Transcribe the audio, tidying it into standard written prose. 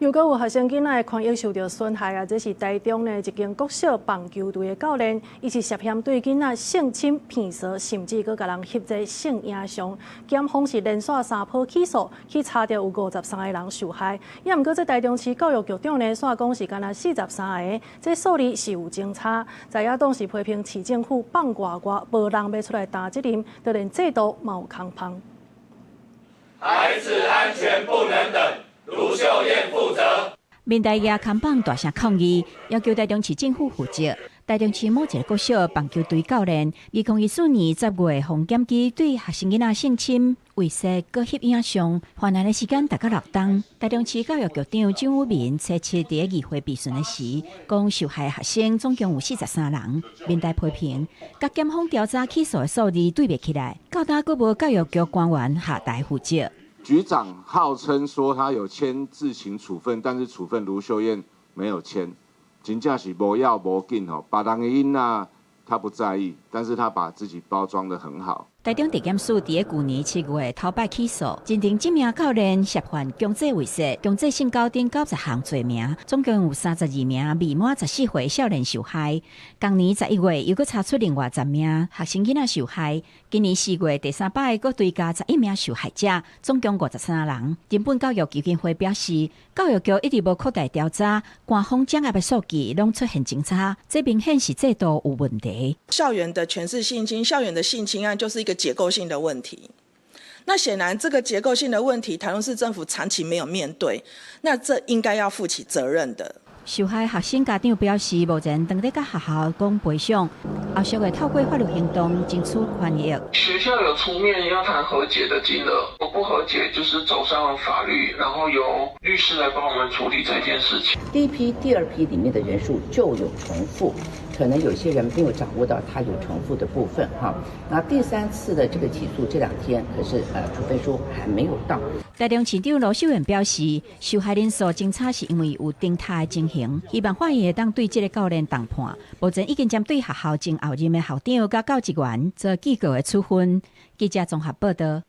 又閣有學生囡仔的權益受著損害啊！這是台中呢一間國小棒球隊的教練，伊是涉嫌對囡仔性侵、騙色，甚至閣共人翕這性影像。檢方是連續三波起訴，去查著有53個人受害。也毋過，這台中市教育局長呢，煞講是干焦43個，這數字是有誤差。在野黨是批評市政府放外外，無人欲出來擔責任，就連制度嘛有空縫。孩子安全不能等。盧秀燕負責。民代舉看板大聲抗議，要求台中市政府負責。台中市某一個國小棒球隊教練，2014年10月予檢舉對學生囡仔性侵、猥褻、閣翕影像，犯案的時間達到6冬。台中市教育局長蔣宇民初七佇議會備詢的時，講受害學生總共有43人。民代批評，佮檢方調查起訴的數字對袂起來，到今閣無教育局官員下台負責。局長號稱說他有簽自行處分，但是處分盧秀燕沒有簽，真正是無要無緊吼，別人的囡仔他不在意，但是他把自己包裝得很好。台中地檢署佇舊年7月頭擺起訴，認定這名教練涉犯強制猥褻、強制性交等90項罪名，總共有32名未滿14歲少年受害。今年11月又閣查出另外10名學生囡仔受害。今年4月第三擺閣追加11名受害者，總共53人。人本教育基金會表示，教育局一直無擴大調查，官方掌握的數據攏出現誤差，這明顯是制度有問題。校園的權勢性侵、校園的性侵案就是一個結構性的問題。那顯然這個結構性的問題，台中市政府長期沒有面對，那這應該要負起責任的。受害學生家長表示，目前正咧佮學校講賠償，後續會透過法律行動爭取權益。學校有出面要談和解的金額，我不和解就是走上法律，然後由律師來幫我們處理這件事情。第一批、第二批裡面的人數就有重複，可能有些人沒有掌握到它有重複的部分哈。那第三次的這個起訴這兩天，可是處分書還沒有到。台中市長盧秀燕表示，受害人數增加是因為有偵查的情形，希望法院會當對這個教練重判。目前已經針對學校前後任的校長佮教職員做記過的處分。記者綜合報道。